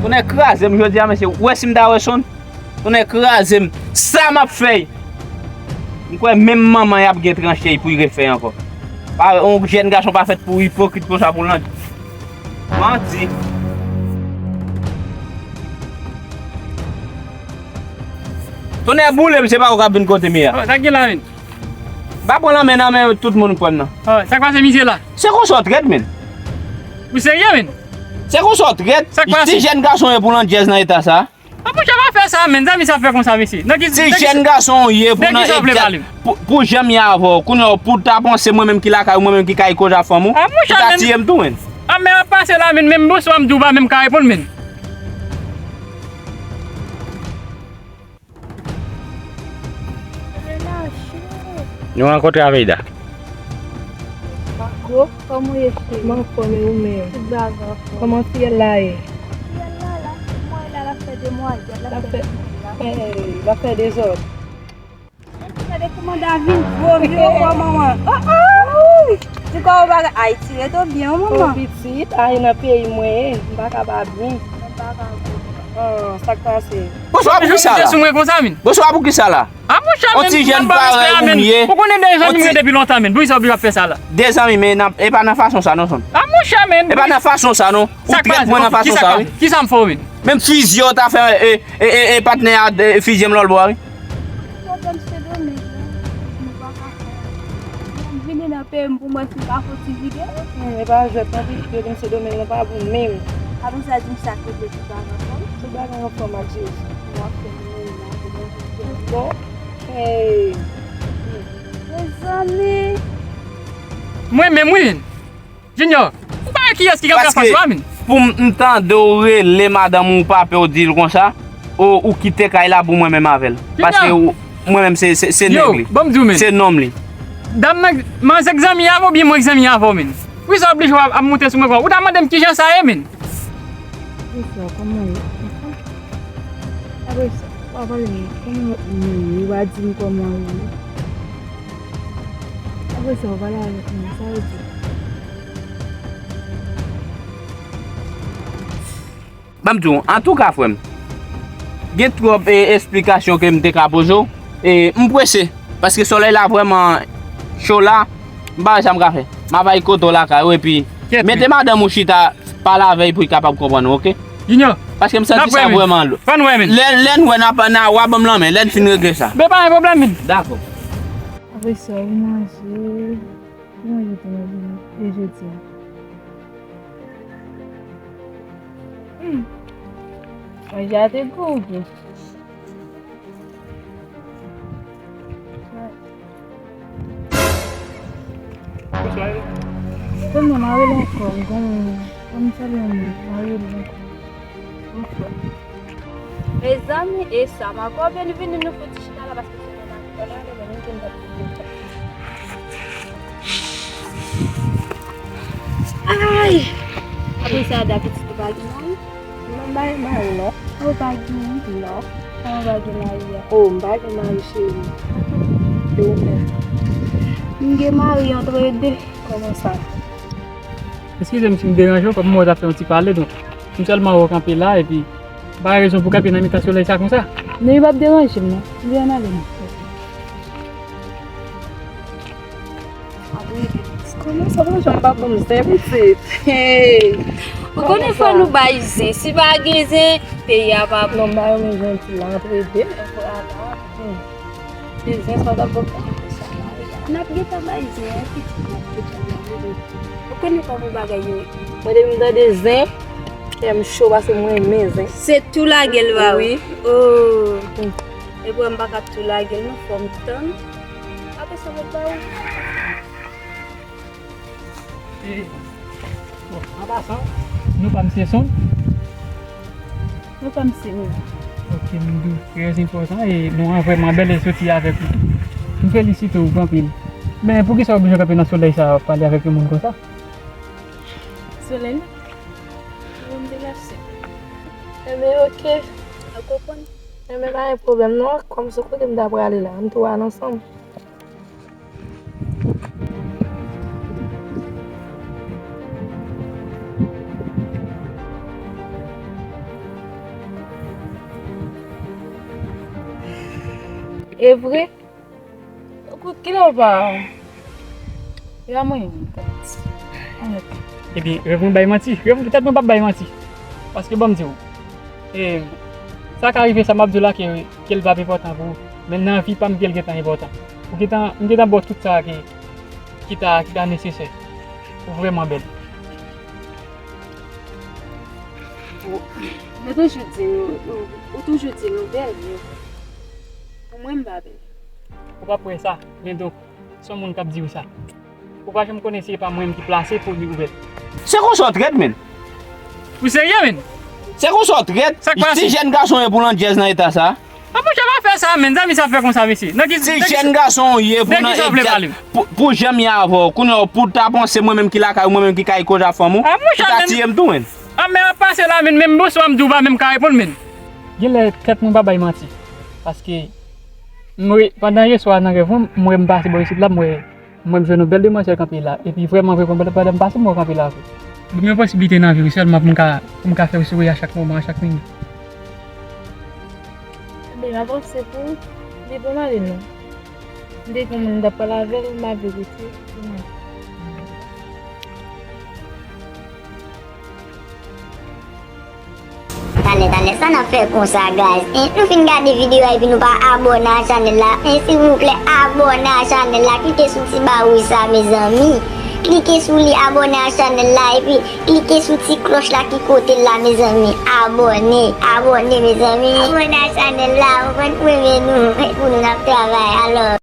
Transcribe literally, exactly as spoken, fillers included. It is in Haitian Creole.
Tonnè kraze m jodi a, mesye. Ou wè si m ta wè Son? Tonnè kraze m. Sa m ap fè? M kwè menm manman y ap gen tranche pou y refè ankò. Pa, yon jèn gason pa fèt pou ipokrit konsa pou l nan manti. Tonnè boule m, se pa ou k ap vin kote m ye a. Oh, sa k gen la menm? Pa pran lanmen nan men tout moun kwè m nan. Oh, sa k pase misye la? Se konsa w trèt, menn. Ou serye, menn? Se konsa w trèt? Sa k pase? Ti jèn gason ye pou landjèz nan eta sa. Ah, monchè, pa fè sa, menn. Zanmi, sa fè konsa, mesye. Nan ki, ti nan ki jèn gason w ye pou nan eta pou, pou jan m ye avè w. Kounye a, pou ta panse mwen menm ki lakay ou, mwen menm ki kay koze ak fanm ou, ah, monchè, pou ta tiye m tou, menn. Ah, men ap pase la, menn. Menm bonswa m di w pa menm ka reponn, menn. Relache. Nou rankontre avè Ida. Marco, kòman w ye, cheri? M anfòm, e ou menm? Tout bagay anfòm. Kòman fiyèl la ye? Fiyèl la, la, mwen la, l ap fè demwazèl, l ap fè, l ap fè dezòd. Gade kòman David vòlè, oh, manman. Oh, oh. Ti kò ou bagay, Ayiti ret ou byen, oh, manman. Pitit, ay nan peyi mwen ye, m pa ka pa byen. Mwen pa ka byen. Ah, sa k pase? Bonswa, pou kisa la? Bonswa, pou kisa la? Ah, monchè, on ti jèn parèy ou ye. Ou konnen de zanmi mwen depi lontan, menn. Pou kisa w oblije ap fè sa la? De zanmi, men nan, e pa nan fason sa non, Son. Ah, monchè, menn. E pa nan fason sa non. Ou trèt mwen nan fason sa, wi. Kisa m fè w, menn? Menm fizye w ta fè, e, e, e, e patnè a, e, fizye m lòt bò a, wi. Pwoblèm Sendomeng, non. Nou pa ka fè. Vini nan peyi m pou mwen si m pa fè ti vide. Hmm, e pa jwèt non, pitit, yo di m Sendomeng nan pa bon menm. Apre sa, di m sa k rete tout bagay anfòm. Tout bagay anfòm ak Jezi. Bon, hey. Mezanmi. Mwen menm, wi. Junior, ou pa wè kiyès ki gen plas ou a, menn? Paske pou m, m tande w rele madanm ou, ou pa pè w di l konsa, ou, ou kite kay la pou mwen menm avè l. Paske ou, mwen menm se, se, se nèg li. Yo, ban m di w, menn. Se nonm li. Dam nan, manzè k zanmi avè w oubyen mwen k zanmi avè w, menn? Poukisa w oblije ap, ap moute sou mwen konsa? Ou ta mande m kijan sa ye, menn? Apre sa, kòman w ye? Apre sa, w pa pale m, kòman w ye? W pa di m kòman w ye. Apre sa, w pale avèk mwen, sa w di? Ban m di w, antouka, frè m, gen twòp, e, esplikasyon ke m te ka poze w. E, m prese, paske solèy la vrèman cho la, m pa wè sa m ka fè. M ap al kote w lakay ou, epi mete madanm ou chita, pale avè l pou l kapab konprann ou, oke? Junior, paske m santi sa vrèman lou. Lè, lè n wè n ap, n a, w a ban m lanmen, lè n fin regle sa. Men pa gen pwoblèm, menn. Dakò. Apre sa, ou manje. Ki manje w te manje jodi a? Hmm. Manje a te gou, wi. Kòman, m a rele ankò, m gon, kòm m salye yon moun, m a rele ankò. Bonswa. Mezanmi, e sa, Marco, byenvini, nou fouti chita la paske se nan Ay! Apre sa, David, si te pa gen mari? Non, m pa gen mari, non. Ou pa gen? Non. Kòman w pa gen mari a? Oh, m pa gen mari, cheri. E ou menm? M gen mari antre de. Kòman sa? Eskize m si m deranje w, kòm m wè w t ap fè yon ti pale, donk, m sèlman wè w kanpe la, epi m pa wè rezon pou w kanpe nan mitan solèy sa konsa. Men li p ap deranje m, non. M vle ann ale, non. Kòman sa, bon, jan m pa bon zen, pitit? Hey! Ou konnen fò nou bay zen. Si pa gen zen, peyi a pa bon. Non, m pa renmen jan ti la antre de. Vwala. Hmm. Se zen sa w t ap ban m la? N ap gentan bay zen an, pitit, n ap gentan bay zen. Ou konnen kòman bagay yo ye. Mwen, depi m tande zen, kè m cho, paske mwen renmen zen. Se tou lage l ba ou? Wi. Oh. Hmm. Epi m pa ka tou lage l non, fò m tann. Apre sa, m ap ba ou. E, bon, an pasan, non pa m se Son. Non pa m se Mila. Ok, m di w, trè enpòtan, e non an vrèman bèl e soti avèk ou tou. M felisite w anpil. Men poukisa w oblije kanpe nan solèy sa a, pale avèk yon moun konsa? Solèy? Mwen, m te lase. Enben, ok. Ou konprann? Enben, pa gen pwoblèm, non. Kòm se kote m ta prale la, an tou al ansanm. E vre? Kout, kilè w pa? E a mwen menm. Ebyen, rèv mwen bay manti. Rèv tèt mwen p ap bay manti. Paske ban m di w, e, sa ka rive, sa m ap di w la, ke, ke l p ap enpòtan pou ou. Men nan vi pa m, ke l gentan enpòtan. Ou gentan, m gentan ba w tout sa ki, ki ta, ki ta nesesè. Ou vrèman bèl. Ou, nou toujou di nou, ou, ou toujou di nou bèl, men pou mwen, m pa bèl. Ou pa kwè sa, men donk, se yon moun k ap di w sa. Ou pa janm konnen si e pa mwen menm ki plase pou li ou bèl. Se konsa w trèt, menn. Ou serye, menn? Se konsa w trèt? Sa k pase? Ti jèn gason ye pou landjèz nan eta sa? A, monchè, pa fè sa, menn. Zanmi, sa fè konsa, mesye. Nan ki, ti jèn gason w ye pou nan eta, pou, pou jan m ye avè w. Kounye a, pou ta panse mwen menm ki lakay ou, mwen menm ki kay kòja fanm ou, a, monchè, pou ta tiye m tou, menn. A, men ap pase la, menn, menm bonswa m di w pa menm ka reponn, menn. Genlè tèt mwen pa bay manti. Paske m wè, pandan yè swa nan rèv mwen, m wè m pase bò isit la, m wè, m wè m jwenn yon bèl demwazèl kanpe la. Epi vrèman, vrèman, pandan, pandan m pase, m wè w kanpe la vre. Ban m yon posiblite nan vi w sèlman pou m ka, pou m ka fè w souri a chak moman, a chak minit. Ebyen, m ap panse pou li pou m ale non. M te gen moun m t ap pale avè l, m ap verifye. Talè, talè, sa n ap fè konsa, guys? En, nou fin gade videyo a epi nou pa abòne a chanèl la. En, silvouplè, abòne a chanèl la. Klike sou ti ba wouj sa, mezanmi. Klike sou li, abòne a chanèl la, epi klike sou ti klòch la ki kote l la, mezanmi. Abòne, abòne, mezanmi. Abòne a chanèl la, ou konn, pou renmen nou, pou nou n ap travay. Alò.